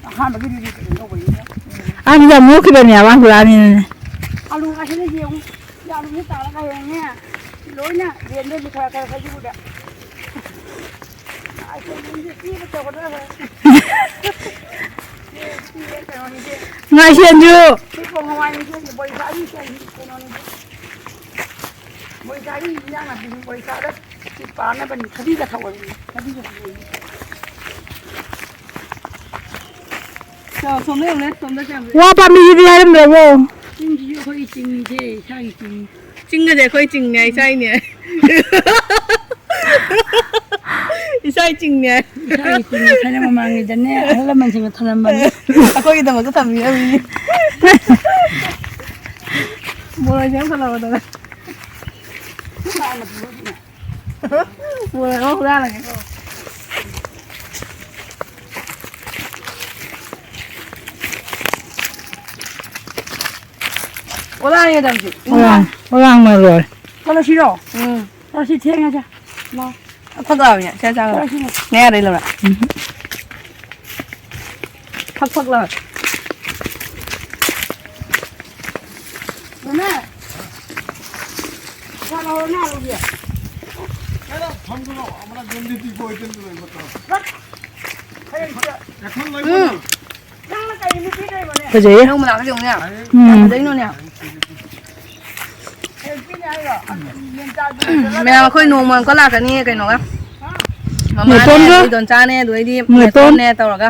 ꯑꯍꯥꯟꯕꯒꯤꯗꯨꯗꯤ ꯀꯩꯅꯣ ꯇꯧꯕꯅꯤꯅ꯫ ꯑꯍꯥꯟꯕꯗ ꯌꯥꯝ ꯅꯣꯛꯈꯤꯕꯅꯦ, ꯑꯉꯥꯡ ꯍꯨꯔꯥꯟꯅꯤꯅꯅꯦ꯫ ꯑꯥꯂꯨ ꯉꯥꯛꯇꯅꯦ ꯌꯦꯡꯉꯨ꯫ ꯁꯤ ꯑꯥꯂꯨꯁꯦ ꯇꯥꯔꯒ ꯍꯌꯦꯡꯅꯦ ꯂꯣꯏꯅ ꯌꯦꯟꯗꯣꯏꯅꯤ ꯈꯔ ꯈꯔ ꯁꯖꯤꯛꯄꯨꯗ꯫ ꯉꯥꯏꯁꯦꯟꯁꯨ꯫ ꯁꯤ ꯄꯣꯡ ꯍꯋꯥꯏꯅꯤ, ꯁꯤ ꯕꯣꯔꯤꯁꯥꯒꯤ ꯀꯩꯅꯣꯅꯤ꯫ ꯕꯣꯔꯤꯁꯥꯒꯤ ꯏꯟꯖꯥꯡ ꯅꯥꯄꯤꯅꯤ, ꯕꯣꯔꯤꯁꯥꯗ ꯁꯤ ꯄꯥꯅꯕꯅꯤ, ꯊꯕꯤꯒ ꯊꯧꯕꯅꯤ, ꯊꯕꯤꯒ ꯊꯧꯕꯅꯤ꯫ ꯆꯥꯎ, ꯁꯣꯝꯗ ꯌꯦꯡꯉꯨꯅꯦ, ꯁꯣꯝꯗ ꯀꯌꯥꯝ ꯂꯩ? ꯋꯥ ꯄꯥꯝꯕꯤꯁꯤꯗꯤ ꯍꯥꯏꯔꯝꯗ꯭ꯔꯕꯣ? ꯆꯤꯡꯁꯤꯁꯨ ꯑꯩꯈꯣꯏꯒꯤ ꯆꯤꯡꯅꯤꯁꯦ, ꯏꯁꯥꯒꯤ ꯆꯤꯡꯅꯤ꯫ ꯆꯤꯡꯒꯁꯦ ꯑꯩꯈꯣꯏ ꯆꯤꯡꯅꯦ ꯍꯥꯏꯁꯦ ꯑꯩꯅꯦ꯫ ꯏꯁꯥꯒꯤ ꯆꯤꯡꯅꯦ꯫ ꯏꯁꯥꯒꯤ ꯆꯤꯡꯅꯤ꯫ ꯊꯥꯏꯅ ꯃꯃꯥꯡꯉꯩꯗꯅꯦ, ꯑꯍꯜ ꯂꯃꯟꯁꯤꯡꯅ ꯊꯝꯂꯝꯕꯅꯤ꯫ ꯑꯩꯈꯣꯏꯒꯤꯗꯃꯛꯇ ꯊꯝꯕꯤꯔꯝꯃꯤꯅꯤ꯫ ꯃꯣꯔꯣꯛꯁꯦ ꯌꯥꯝ ꯊꯜꯂꯛꯑꯣꯗꯅ꯫ ꯃꯣꯔꯣꯛ ꯑꯃ ꯍꯨꯔꯥꯜꯂꯒꯦꯀꯣ꯫ ꯑꯣꯂꯥꯡꯉꯦ ꯇꯧꯁꯤ꯫ ꯑꯣꯂꯥꯡ, ꯑꯣꯂꯥꯡ ꯃꯔꯣꯏ꯫ ꯆꯠꯂꯁꯤꯔꯣ? ꯎꯝ꯫ ꯆꯠꯂꯁꯤ, ꯊꯦꯡꯉꯁꯦ꯫ ꯂꯥꯎ꯫ ꯐꯛ ꯐꯛ ꯂꯥꯎꯏꯅꯦ, ꯁꯦ ꯆꯥꯒꯗ꯭ꯔꯥ? ꯅꯌꯥꯗꯩ ꯂꯧꯔ꯫ ꯐꯛ ꯐꯛ ꯂꯥꯎ꯫ ꯃꯃꯥ! ꯄꯩꯁꯥ ꯂꯧꯔꯣ, ꯅꯌꯥ ꯂꯧꯒꯦ꯫ ꯎꯝ꯫ ꯐꯖꯩꯌꯦ꯫ ꯅꯪ ꯃꯅꯥꯛꯇ ꯌꯦꯡꯉꯨꯅꯦ꯫ ꯎꯝ꯫ ꯀꯌꯥꯝ ꯐꯖꯩꯅꯣꯅꯦ꯫ ꯃꯌꯥꯝ, ꯑꯩꯈꯣꯏ ꯅꯣꯡꯃ ꯑꯃꯨꯛꯀ ꯂꯥꯛꯀꯅꯤ ꯀꯩꯅꯣꯒ꯫ ꯃꯃꯥꯅꯦ, ꯅꯦꯇꯣꯟꯒ? ꯑꯗꯩ ꯗꯣꯟꯆꯥꯅꯦ, ꯑꯗꯨꯗꯩꯗꯤ ꯅꯦꯇꯣꯟ? ꯅꯦꯇꯣꯟꯅꯦ ꯇꯧꯔꯒ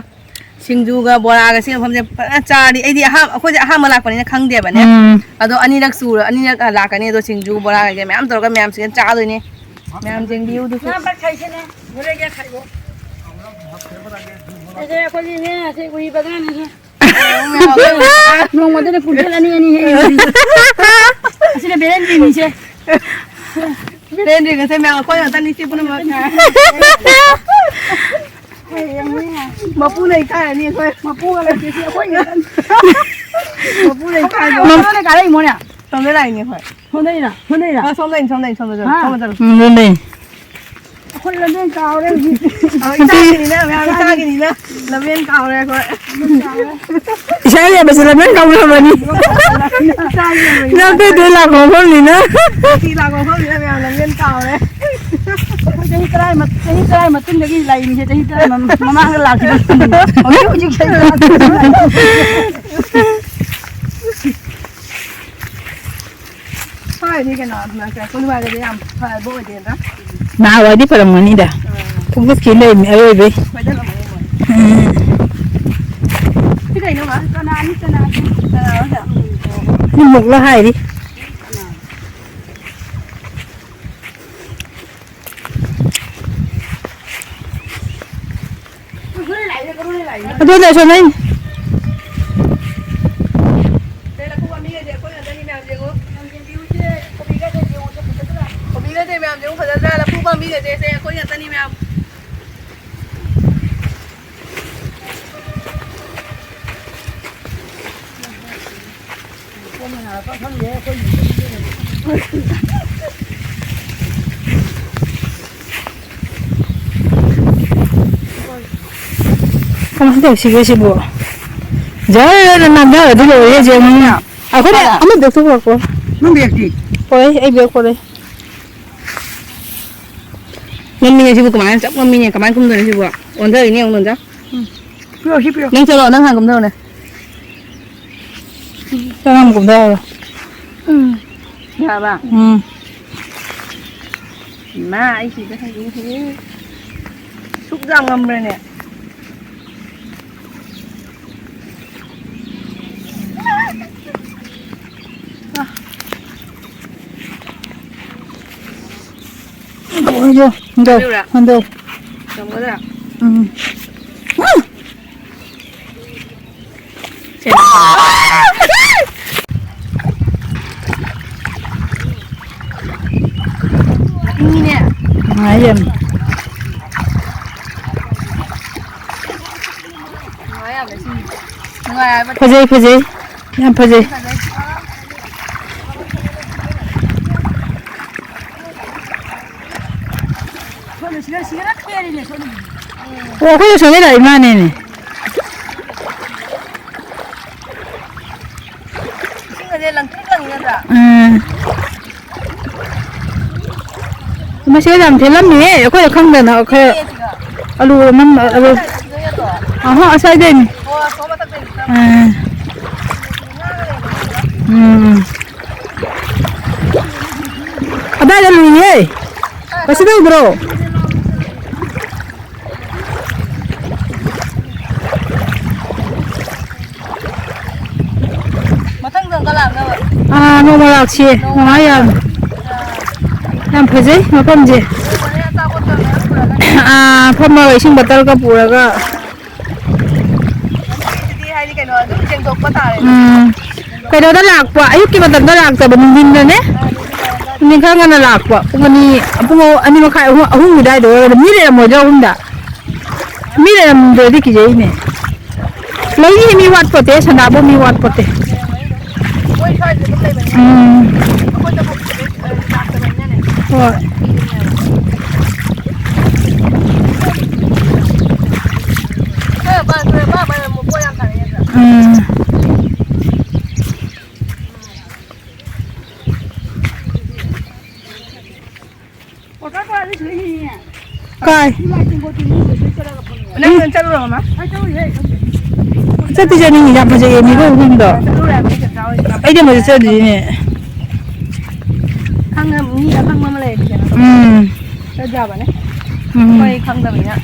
ꯁꯤꯡꯖꯨꯒ ꯕꯣꯔꯥꯒ ꯁꯤ ꯃꯐꯝꯁꯦ ꯐꯖꯅ ꯆꯥꯔꯗꯤ, ꯑꯩꯗꯤ ꯑꯍꯥꯟ-, ꯑꯩꯈꯣꯏꯁꯦ ꯑꯍꯥꯟꯕ ꯂꯥꯛꯄꯅꯤꯅ ꯈꯪꯗꯦꯕꯅꯦ꯫ ꯎꯝ꯫ ꯑꯗꯣ ꯑꯅꯤꯔꯛ ꯁꯨꯔ-, ꯑꯅꯤꯔꯛ ꯂꯥꯛꯀꯅꯤ꯫ ꯑꯗꯣ ꯁꯤꯡꯖꯨ ꯕꯣꯔꯥ ꯀꯩꯀꯩ ꯃꯌꯥꯝ ꯇꯧꯔꯒ ꯃꯌꯥꯝ ꯁꯤꯗ ꯆꯥꯗꯣꯏꯅꯦ꯫ ꯃꯌꯥꯝ ꯌꯦꯡꯕꯤꯌꯨ ꯑꯗꯨꯁꯨ꯫ ꯉꯥ ꯕꯛ ꯈꯥꯏꯁꯤꯅꯦ, ꯃꯣꯔꯦꯒꯤ ꯈꯥꯏꯕꯣ꯫ ꯑꯗꯩ ꯑꯩꯈꯣꯏꯒꯤꯅꯦ, ꯁꯤ ꯎꯍꯤ ꯕꯒꯥꯟꯅꯤꯁꯦ꯫ ꯅꯣꯡꯃꯗꯅ ꯀꯨꯟꯇꯦꯜ ꯑꯅꯤ ꯑꯅꯤ ꯍꯦꯛꯏ꯫ ꯑꯁꯤꯅ ꯕꯦꯂꯦꯟꯗ꯭ꯔꯤꯅꯤꯁꯦ꯫ ꯕꯦꯂꯦꯟꯗ꯭ꯔꯤ ꯉꯁꯤ ꯃꯌꯥꯝ ꯑꯩꯈꯣꯏ ꯉꯥꯛꯇꯅꯤ ꯁꯤ ꯄꯨꯝꯅꯃꯛ꯫ ꯃꯄꯨ ꯂꯩ ꯀꯥꯏꯔꯅꯤ ꯑꯩꯈꯣꯏ꯫ ꯃꯄꯨꯒ ꯂꯩꯇꯦ ꯁꯤ ꯑꯩꯈꯣꯏ ꯉꯥꯛꯇꯅꯤ꯫ ꯃꯄꯨ ꯂꯩ ꯀꯥꯏꯔꯅꯤ꯫ ꯃꯄꯨꯅ ꯀꯥꯔꯛꯏꯃꯣꯅꯦ꯫ ꯇꯧꯗ ꯂꯥꯛꯏꯅꯦ ꯑꯩꯈꯣꯏꯏ꯫ ꯁꯣꯝꯗꯩꯔ? ꯁꯣꯝꯗꯩꯔ? ꯑ, ꯁꯣꯝꯗꯩꯅꯤ, ꯁꯣꯝꯗꯩꯅꯤ, ꯁꯣꯝꯗ ꯆꯠꯂꯨ, ꯍꯥ? ꯁꯣꯝꯗ ꯆꯠꯂꯨ꯫ ꯎꯝ, ꯑꯗꯨꯅꯦ꯫ ꯑꯩꯈꯣꯏ ꯂꯝꯕꯦꯟ ꯀꯥꯎꯔꯦ ꯍꯧꯖꯤꯛ꯫ ꯑ, ꯏꯆꯥꯒꯤꯅꯤꯅ, ꯃꯌꯥꯝ ꯏꯆꯥꯒꯤꯅꯤꯅ ꯂꯝꯕꯦꯟ ꯀꯥꯎꯔꯦ ꯑꯩꯈꯣꯏ꯫ ꯂꯝꯕꯦꯟ ꯀꯥꯎꯔꯦ꯫ ꯏꯆꯥꯒꯤ ꯍꯥꯏꯕꯁꯦ ꯂꯝꯕꯦꯟ ꯀꯥꯎꯅꯕꯅꯤ꯫ ꯏꯆꯥꯒꯤ ꯂꯝꯕꯦꯟ ꯅꯪ ꯇꯣꯏ ꯇꯣꯏ ꯂꯥꯛꯄ ꯃꯐꯝꯅꯤꯅ꯫ ꯁꯤ ꯂꯥꯛꯄ ꯃꯐꯝꯁꯤꯗ ꯃꯌꯥꯝ ꯂꯝꯕꯦꯟ ꯀꯥꯎꯔꯦ꯫ ꯑꯩꯈꯣꯏ ꯆꯍꯤ ꯇꯔꯥ ꯃ-, ꯆꯍꯤ ꯇꯔꯥ ꯃꯇꯨꯡꯗꯒꯤ ꯂꯥꯛꯏꯅꯤꯁꯦ, ꯆꯍꯤ ꯇꯔꯥ ꯃ-, ꯃꯃꯥꯡꯗ ꯂꯥꯛꯈꯤꯕ ꯃꯐꯝꯅꯤ꯫ ꯍꯧꯖꯤꯛ ꯍꯧꯖꯤꯛ ꯆꯍꯤ ꯇꯔꯥ ꯃꯇꯨꯡꯗ ꯂꯥꯛꯏꯅꯤ꯫ ꯐꯔꯅꯤ ꯀꯩꯅꯣ, ꯑꯗꯨꯃꯥꯏꯅ ꯇꯧꯔꯦ꯫ ꯀꯣꯂꯤꯕꯥꯏꯒꯗꯤ ꯌꯥꯝ ꯐꯕ ꯑꯣꯏꯗꯦꯗ꯫ ꯅꯍꯥꯟꯋꯥꯏꯗꯤ ꯐꯔꯝꯒꯅꯤꯗ꯫ ꯑꯥ꯫ ꯈꯣꯡꯆꯠ ꯈꯤꯜ ꯂꯩꯔꯝꯃꯤ ꯑꯔꯣꯏꯕꯩ꯫ ꯁꯣꯏꯗꯅ ꯑꯃꯨꯛ ꯑꯣꯏ꯫ ꯎꯝ꯫ ꯁꯤ ꯀꯩꯅꯣ ꯃꯥ? ꯆꯅꯥꯅꯤ, ꯆꯅꯥꯅꯤ꯫ ꯆꯅꯥ ꯑꯣꯏꯗ꯫ ꯁꯤ ꯃꯨꯛꯂ ꯍꯥꯏꯔꯤ꯫ ꯆꯅꯥ꯫ ꯑꯗꯨꯅꯦ ꯑꯁꯣꯝꯗꯩꯅꯦ꯫ ꯁꯦ, ꯂꯐꯨ ꯄꯥꯝꯕꯤꯒꯁꯦ ꯑꯩꯈꯣꯏ ꯉꯥꯛꯇꯅꯤ ꯃꯌꯥꯝ ꯌꯦꯡꯉꯨ꯫ ꯀꯣꯕꯤꯒꯁꯦ ꯃꯌꯥꯝ ꯌꯦꯡꯉꯨ ꯐꯖꯗ꯭ꯔꯥ? ꯂꯐꯨ ꯄꯥꯝꯕꯤꯒꯁꯦ ꯁꯦ ꯑꯩꯈꯣꯏ ꯉꯥꯛꯇꯅꯤ ꯃꯌꯥꯝ꯫ ꯀꯃꯥꯏꯅ ꯇꯧꯁꯤꯒꯦ ꯁꯤꯕꯨ? ꯖꯔ ꯅꯥꯟꯊꯔꯗꯤ ꯂꯣꯏꯔꯦ ꯌꯦꯡꯉꯨꯅꯦ꯫ ꯑꯩꯈꯣꯏꯅ ꯐꯔꯦ꯫ ꯑꯃ ꯕꯦꯛꯇꯨ ꯄꯨꯔꯛꯄ꯭ꯔꯣ? ꯅꯪ ꯕꯦꯛꯇꯤ? ꯄꯨꯔꯛꯏ, ꯑꯩ ꯕꯦꯛ ꯄꯨꯔꯛꯏ꯫ ꯉꯝꯃꯤꯅꯦ ꯁꯤꯕꯨ, ꯀꯃꯥꯏꯅ ꯆꯞ ꯉꯝꯃꯤꯅꯦ? ꯀꯃꯥꯏꯅ ꯀꯨꯝꯗꯣꯏꯅꯣ ꯁꯤꯕꯨ? ꯑꯣꯟꯊꯔꯤꯅꯦ ꯌꯦꯡꯉꯨ, ꯅꯟꯖꯥ꯫ ꯎꯝ꯫ ꯄꯤꯔꯛꯑꯣ, ꯁꯤ ꯄꯤꯔꯛꯑꯣ꯫ ꯅꯪ ꯆꯠꯂꯣ, ꯅꯪ ꯍꯥꯟꯅ ꯀꯨꯝꯊꯔꯣꯅꯦ꯫ ꯆꯪꯉꯝ ꯀꯨꯝꯊꯔꯣ꯫ ꯎꯝ꯫ ꯌꯥꯔꯕ? ꯎꯝ꯫ ꯏꯃꯥ, ꯑꯩ ꯁꯤꯗ ꯍꯩꯔꯨꯈ꯭ꯔꯦ꯫ ꯁꯨꯛ ꯌꯥꯝ ꯉꯝꯕ꯭ꯔꯅꯦ? ꯍꯟꯗꯧ, ꯍꯟꯗꯧ, ꯍꯟꯗꯧ꯫ ꯉꯝꯒꯗ꯭ꯔꯥ? ꯎꯝ꯫ ꯏꯪꯉꯤꯅꯦ꯫ ꯅꯨꯡꯉꯥꯏ ꯌꯥꯝ꯫ ꯅꯨꯡꯉꯥꯏ ꯌꯥꯝꯅ ꯁꯤ꯫ ꯅꯨꯡꯉꯥꯏ ꯍꯥꯏꯕ꯫ ꯐꯖꯩ, ꯐꯖꯩ꯫ ꯌꯥꯝ ꯐꯖꯩ꯫ ꯐꯖꯩ꯫ ꯁꯣꯝꯗ ꯁꯤꯗ, ꯁꯤꯗꯅ ꯊꯦꯜꯂꯤꯅꯦ, ꯁꯣꯝꯗ꯫ ꯑꯣ, ꯑꯩꯈꯣꯏ ꯑꯁꯣꯝꯗꯩ ꯂꯥꯛꯏ ꯃꯥꯅꯦꯅꯦ꯫ ꯏꯁꯤꯡ ꯑꯁꯦ ꯂꯪꯇ꯭ꯔꯤꯛ ꯂꯪꯉꯤ ꯅꯠꯇ꯭ꯔꯥ? ꯎꯝ꯫ ꯃꯁꯤ ꯌꯥꯝ ꯊꯦꯠꯂꯝꯃꯤꯍꯦ, ꯑꯩꯈꯣꯏꯅ ꯈꯪꯗꯅ ꯈꯔ ꯊꯦꯠꯂꯦ ꯁꯤꯗ꯫ ꯑꯂꯨ ꯅꯝ-, ꯑꯂꯨ-, ꯀꯗꯥꯏꯗ ꯁꯤꯗ ꯌꯥꯗ꯭ꯔꯣ? ꯑꯍꯣ, ꯑꯁ꯭ꯋꯥꯏꯗꯩꯅꯤ꯫ ꯑꯣ, ꯑꯁꯣꯝ ꯃꯊꯛꯇꯩꯅꯤ ꯈꯪꯉꯦ꯫ ꯑꯥ꯫ ꯉꯥꯒ ꯂꯩꯕꯅꯦ ꯑꯗꯨꯗ꯫ ꯎꯝ꯫ ꯑꯗꯥꯏꯗ ꯂꯨꯏꯌꯦ꯫ ꯀꯩꯁꯨ ꯇꯧꯗ꯭ꯔꯣ? ꯃꯊꯪꯗ ꯑꯃꯨꯛꯀ ꯂꯥꯛꯅꯕ꯫ ꯑꯥ, ꯅꯣꯡꯃ ꯂꯥꯛꯁꯤ꯫ ꯅꯣꯡꯃ ꯅꯨꯡꯉꯥꯏ ꯌꯥꯝ꯫ ꯑꯥ꯫ ꯌꯥꯝ ꯐꯖꯩ ꯃꯐꯝꯁꯦ꯫ ꯅꯣꯡꯃꯅꯦ ꯑꯆꯥꯄꯣꯠꯀ ꯃꯌꯥꯝ ꯄꯨꯔꯒ꯫ ꯑꯥ, ꯐꯝꯃꯒ ꯏꯁꯤꯡ ꯕꯣꯇꯜꯒ ꯄꯨꯔꯒ꯫ ꯉꯁꯤꯒꯤꯁꯤꯗꯤ ꯍꯥꯏꯗꯤ ꯀꯩꯅꯣ ꯑꯗꯨꯝ ꯌꯦꯡꯊꯣꯛꯄ ꯇꯥꯔꯦ꯫ ꯎꯝ꯫ ꯀꯩꯅꯣꯗ ꯂꯥꯛꯄ, ꯑꯌꯨꯛꯀꯤ ꯃꯇꯝꯗ ꯂꯥꯛꯇꯕ, ꯅꯨꯡꯊꯤꯟꯗꯅꯦ꯫ ꯑꯥ, ꯅꯨꯡꯊꯤꯟ ꯋꯥꯏꯔꯝꯗ꯫ ꯅꯨꯡꯊꯤꯟ ꯈꯔ ꯉꯟꯅ ꯂꯥꯛꯄ, ꯄꯨꯡ ꯑꯅꯤ, ꯄꯨꯡ ꯑꯅꯤ ꯃꯈꯥꯏ, ꯑꯍꯨꯝ, ꯑꯍꯨꯝꯒꯤ ꯑꯗꯥꯏꯗ ꯑꯣꯏꯔꯒꯅ ꯃꯤ ꯂꯩꯔꯝꯃꯣꯏꯗ꯭ꯔꯣ ꯑꯍꯨꯝꯗ? ꯃꯤ ꯂꯩꯔꯝꯗ꯭ꯔꯗꯤ ꯀꯤꯖꯩꯅꯦ꯫ ꯂꯩꯅꯤ, ꯃꯤ ꯋꯥꯠꯄꯣꯠꯇꯦ, ꯁꯅꯥꯕꯨ ꯃꯤ ꯋꯥꯠꯄꯣꯠꯇꯦ꯫ ꯃꯣꯏ ꯁ꯭ꯋꯥꯏꯗ ꯑꯗꯨꯝ ꯂꯩꯕꯅꯤꯅ ꯎꯝ꯫ ꯑꯩꯈꯣꯏꯗꯕꯨ ꯂꯥꯛꯇꯕꯅꯤꯅꯅꯦ꯫ ꯍꯣꯏ꯫ ꯈꯔ ꯎꯝ꯫ ꯀꯥꯏ? ꯅꯪ ꯆꯠꯂꯨꯔꯕ, ꯃꯥ? ꯆꯠꯇꯤ ꯆꯠꯅꯤꯡꯉꯤ, ꯌꯥꯝ ꯐꯖꯩꯌꯦ ꯃꯤꯒ ꯎꯈꯤꯕꯗꯣ꯫ ꯆꯠꯂꯨꯔꯦ ꯍꯥꯏꯕꯅꯤ, ꯆꯠ ꯆꯥꯎꯔꯦ꯫ ꯑꯩꯗꯤ ꯑꯃꯁꯨ ꯆꯠꯇ꯭ꯔꯤꯅꯦ꯫ ꯈꯪꯉ-, ꯃꯤ ꯑꯈꯪꯕ ꯑꯃ ꯂꯩꯔꯗꯤ ꯀꯩꯅꯣ ꯇꯧ-, ꯎꯝ꯫ ꯆꯠ ꯌꯥꯕꯅꯦ꯫ ꯎꯝ꯫ ꯑꯩꯈꯣꯏ ꯈꯪꯗꯕꯅꯤꯅ꯫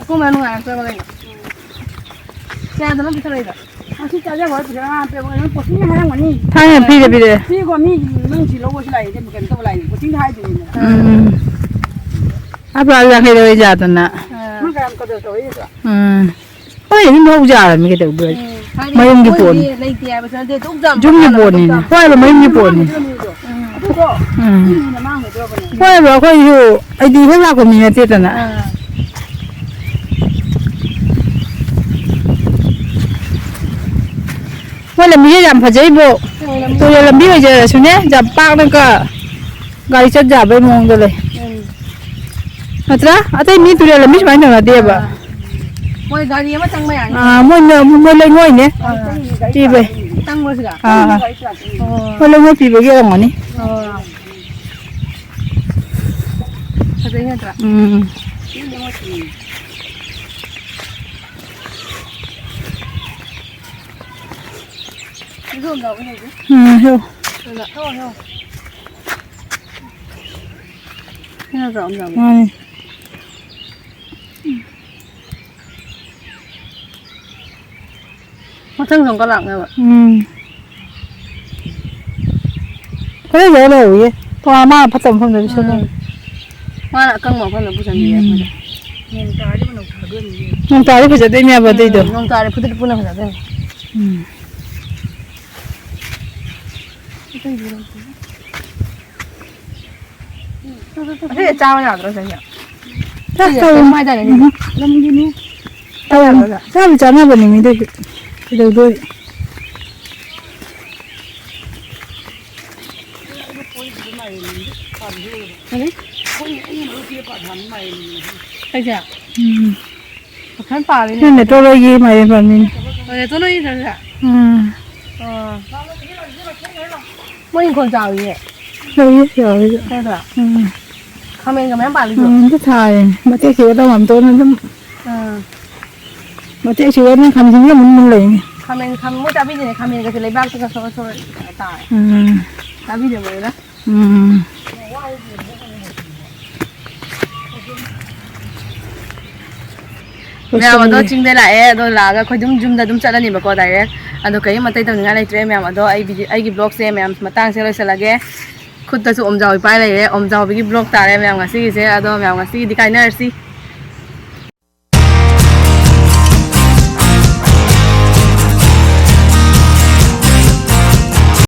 ꯑꯀꯣꯟꯕ ꯅꯨꯡꯉꯥꯏꯔꯛꯇ꯭ꯔꯕ ꯀꯩꯅꯣ? ꯀꯌꯥꯗꯅꯣ ꯄꯤꯊꯔꯛꯏꯗꯣ? ꯉꯁꯤ ꯆꯥꯖꯕ ꯍꯣꯏ ꯄꯩꯁꯥ ꯉꯥ ꯄꯤꯔꯛꯄ ꯀꯩꯅꯣ ꯄꯣꯠꯁꯤꯡ ꯍꯥꯏꯔꯝꯒꯅꯤ꯫ ꯊꯥꯏꯅ ꯐ꯭ꯔꯤꯗ ꯄꯤꯔꯛꯑꯦ꯫ ꯄꯤꯔꯤꯀꯣ ꯃꯤ ꯅꯪ ꯁꯤ ꯂꯧꯕꯁꯨ ꯂꯥꯛꯏ, ꯀꯩꯅꯣ ꯇꯧꯕ ꯂꯥꯛꯏ, ꯄꯣꯠꯁꯤꯡ ꯍꯥꯏꯗꯣꯏꯅꯤꯅ꯫ ꯎꯝ꯫ ꯑꯥ, ꯄꯨꯔꯥ ꯌꯥꯡꯈꯩ ꯂꯧꯔ ꯌꯥꯗꯅ꯫ ꯑꯥ꯫ ꯅꯪ ꯀꯌꯥꯝ ꯀꯗꯔ ꯇꯧꯔꯛꯏꯕ? ꯎꯝ꯫ ꯍꯣꯏ, ꯑꯗꯨꯝ ꯂꯧ ꯌꯥꯔꯕꯅꯤ ꯀꯩꯗꯧꯗꯣꯏ? ꯎꯝ, ꯍꯥꯏꯗꯤ ꯌꯨꯝꯒꯤ ꯑꯩꯈꯣꯏꯗꯤ ꯄꯣꯠꯅꯤ꯫ ꯂꯩꯇꯦ ꯍꯥꯏꯕꯁꯨ ꯅꯠꯇꯦ, ꯑꯗꯨꯝ ꯆꯥꯝ ꯌꯨꯝꯒꯤ ꯆꯥꯝ ꯄꯣꯠꯅꯤꯅꯦ꯫ ꯆꯥꯝ ꯍꯣꯏꯕ, ꯃꯌꯨꯝꯒꯤ ꯄꯣꯠꯅꯤ꯫ ꯎꯝ꯫ ꯑꯗꯨꯗꯣ ꯎꯝ꯫ ꯃꯤꯅ ꯃꯥꯡꯉꯣꯏꯗ꯭ꯔꯕꯅꯦ꯫ ꯍꯣꯏꯕ, ꯑꯩꯈꯣꯏꯁꯨ ꯑꯩꯗꯤ ꯍꯦꯛ ꯂꯥꯛꯄ ꯃꯤ ꯅꯠꯇꯦꯗꯅ꯫ ꯑꯥ꯫ ꯃꯣꯏ ꯂꯝꯕꯤꯁꯦ ꯌꯥꯝ ꯐꯖꯩꯕꯣ꯫ ꯍꯣꯏ, ꯂꯝꯕꯤ ꯇꯨꯔꯦꯜ ꯂꯝꯕꯤ ꯑꯣꯏꯖꯔꯁꯨꯅꯦ, ꯌꯥꯝ ꯄꯥꯛꯅꯒ ꯒꯥꯔꯤ ꯆꯠ ꯌꯥꯕꯩ ꯃꯑꯣꯡꯗ ꯂꯩ꯫ ꯎꯝ꯫ ꯅꯠꯇ꯭ꯔꯥ? ꯑꯇꯩ ꯃꯤ ꯇꯨꯔꯦꯜ ꯂꯝꯕꯤ ꯁꯨꯃꯥꯏꯅ ꯇꯧꯅꯗꯦꯕ꯫ ꯑꯥ꯫ ꯃꯣꯏ ꯒꯥꯔꯤ ꯑꯃ ꯆꯪꯕ ꯌꯥꯅꯤ꯫ ꯑꯥ, ꯃꯣꯏꯅ, ꯃꯣꯏ ꯂꯩꯉꯣꯏꯅꯦ꯫ ꯑꯥ꯫ ꯄꯤꯕꯩ꯫ ꯇꯪꯕ꯭ꯔꯣ ꯁꯤꯗ? ꯑꯥ, ꯑꯥ꯫ ꯑꯣ꯫ ꯃꯣꯏ ꯂꯩꯉꯣꯏ ꯄꯤꯕꯒꯤ ꯑꯣꯏꯔꯝꯒꯅꯤ꯫ ꯑꯣ꯫ ꯐꯖꯩ ꯅꯠꯇ꯭ꯔꯥ? ꯎꯝ꯫ ꯏꯗꯣꯝꯆꯥ ꯍꯣꯏ ꯂꯩꯁꯦ꯫ ꯎꯝ, ꯍꯦꯛꯎ꯫ ꯑꯗꯨꯅ, ꯍꯦꯛꯑꯣ, ꯍꯦꯛꯑꯣ꯫ ꯁꯤꯅ ꯆꯥꯎꯅ ꯆꯥꯎꯅ꯫ ꯃꯥꯅꯤ꯫ ꯃꯊꯪꯁꯨ ꯑꯃꯨꯛꯀ ꯂꯥꯛꯅꯕ꯫ ꯎꯝ꯫ ꯈꯔ ꯂꯩꯔ ꯂꯩꯍꯧꯋꯤꯌꯦ꯫ ꯇꯣꯉꯥꯟ ꯃꯥꯅ ꯐꯠꯇꯕ ꯃꯐꯝꯗꯗꯤ ꯁꯣꯏꯗꯅ꯫ ꯎꯝ꯫ ꯃꯥꯅ ꯑꯀꯪꯕ ꯃꯐꯝꯗ ꯄꯨꯁꯟꯕꯤꯔꯦ ꯎꯝ꯫ ꯑꯩꯈꯣꯏꯗ꯫ ꯅꯣꯡ ꯇꯥꯔꯗꯤ ꯐꯖꯗꯣꯏꯅꯦꯕ ꯎꯝ, ꯑꯗꯨꯏꯗꯣ꯫ ꯅꯣꯡ ꯇꯥꯔꯗꯤ ꯐꯨꯗꯤꯠ ꯐꯨꯅ ꯐꯖꯗꯣꯏꯅꯦ꯫ ꯎꯝ꯫ ꯑꯁꯤꯗ ꯆꯥꯕ ꯌꯥꯗ꯭ꯔꯣ, ꯆꯍꯤ? ꯆꯥꯛ ꯁꯤꯗ ꯇꯧ-, ꯀꯩꯅꯣꯝ ꯍꯥꯏꯗꯥꯏꯅꯦ, ꯁꯤꯗ? ꯎꯝ꯫ ꯂꯝꯒꯤꯅꯤ꯫ ꯆꯥꯕ ꯆꯥꯅꯕꯅꯤ ꯃꯤꯗꯩꯗꯤ꯫ ꯀꯩꯗꯧꯗꯣꯔꯤ? ꯀꯔꯤ? ꯑꯩꯁꯦ ꯎꯝ꯫ ꯃꯈꯜ ꯄꯥꯜꯂꯤꯅꯦ꯫ ꯅꯪ ꯅꯦꯇꯣ ꯂꯣꯏꯒꯤ ꯃꯥꯏꯔꯦꯟ ꯄꯥꯝꯃꯤꯅꯦ꯫ ꯑꯣ, ꯅꯦꯇꯣ ꯂꯣꯏꯒꯤ ꯅꯠꯇ꯭ꯔꯣ ꯁꯤꯁꯦ? ꯎꯝ꯫ ꯑꯣ꯫ ꯃꯣꯏ ꯏꯪꯈꯣꯜ ꯆꯥꯎꯋꯤꯅꯦ꯫ ꯂꯩꯌꯦ, ꯆꯥꯎꯋꯦ꯫ ꯅꯠꯇ꯭ꯔꯣ? ꯎꯝ꯫ ꯈꯥꯃꯦꯟꯒ ꯃꯌꯥꯝ ꯄꯥꯜꯂꯤꯕꯣ? ꯎꯝ, ꯑꯝꯇ ꯊꯥꯏꯌꯦ꯫ ꯃꯇꯦꯛ ꯈꯤꯒꯗꯧ ꯌꯥꯝ ꯇꯣꯟꯅ ꯑꯗꯨꯝ꯫ ꯑꯥ꯫ ꯃꯇꯦꯛ ꯁꯤꯗ ꯑꯗꯨꯝ ꯈꯥꯃꯦꯟꯁꯤꯟꯕꯤꯒ ꯃꯨꯟ ꯃꯨꯟ ꯂꯩꯅꯤ꯫ ꯈꯥꯃꯦꯟ, ꯈꯥꯃꯦꯟ, ꯃꯣꯏ ꯆꯥꯕꯤꯗꯦꯅꯦ꯫ ꯈꯥꯃꯦꯟꯒꯁꯦ ꯂꯩꯕꯥꯛꯇꯒ ꯁꯣꯛꯑ ꯁꯣꯛꯑ ꯇꯥꯔꯦ꯫ ꯎꯝ꯫ ꯆꯥꯕꯤꯗꯕꯅꯤꯅ꯫ ꯎꯝ꯫ ꯃꯌꯥꯝ ꯑꯗꯣ ꯂꯣꯏꯁꯤꯜꯂꯦ꯫ ꯆꯤꯡꯗ ꯂꯥꯛꯑꯦ, ꯑꯗꯣ ꯂꯥꯛꯑꯒ ꯑꯩꯈꯣꯏ ꯑꯗꯨꯝ ꯌꯨꯝꯗ ꯑꯗꯨꯝ ꯆꯠꯂꯅꯤꯕꯀꯣ, direct꯫ ꯑꯗꯣ ꯀꯔꯤꯝ ꯑꯇꯩ ꯇꯧꯅꯤꯡꯉꯥꯏ ꯂꯩꯇ꯭ꯔꯦ ꯃꯌꯥꯝ꯫ ꯑꯗꯣ ꯑꯩ ꯚꯤꯗꯤꯑꯣ, ꯑꯩꯒꯤ vlogꯁꯦ ꯃꯌꯥꯝ ꯃꯇꯥꯡꯁꯦ ꯂꯣꯏꯁꯤꯜꯂꯒꯦ꯫ ꯈꯨꯠꯇꯁꯨ ꯑꯣꯝꯖꯥꯎꯕꯤ ꯄꯥꯏ ꯂꯩꯔꯦ꯫ ꯑꯣꯝꯖꯥꯎꯕꯤꯒꯤ vlog ꯇꯥꯔꯦ ꯃꯌꯥꯝ ꯉꯁꯤꯒꯤꯁꯦ꯫ ꯑꯗꯣ ꯃꯌꯥꯝ ꯉꯁꯤꯒꯤꯗꯤ ꯀꯥꯏꯅꯔꯁꯤ꯫